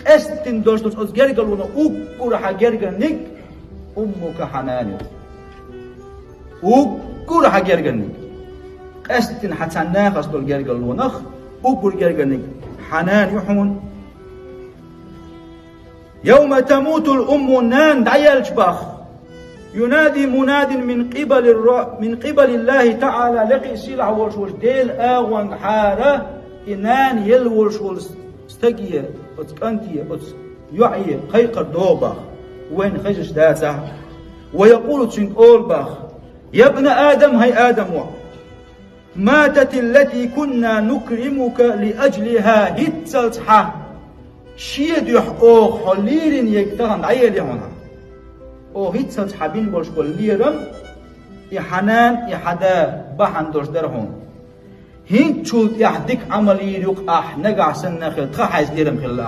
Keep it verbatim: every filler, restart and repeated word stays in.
Къестина долуш долчу оцу гергарлонах уггар хьан гергарниг уммука хьан нана ю. Уггар хьан гергарниг. Къестина хьан цхьана нахаца долу гергарлонах уггар гергарниг хьан нана ю хьуна. Явма тамутул умму, нана дӀаелча бах. Юнади мунадин мин къибалир ра-, мин къибалиллахи таъала, лекхий сийлахь волуш волчу Делан агӀонгахьара и нана елла волуш волу стаге, оцу кӀанте, оцу йоӀе кхайкхар догӀу бах, вайна хезаш дацахь а. Ва якъулу, цуьнга олу бах: «Ябна Адам, хӀай Адам воӀ! Мататиллати кунна нукримука лиаджлиха, хӀинццалц хьан шен дуьхьа оха хьо лийрина ерг тахана дӀаелира хьуна. Оха хӀинццалц хьан бина болуш болу лерам, и хьан нана, и хьан да бахьана долуш дара хьуна. ХӀинцачул тӀаьхьа дика Ӏамал йийр ю-кх ахь, нагахь санна хила тхан хьайца лерам хилла ахь».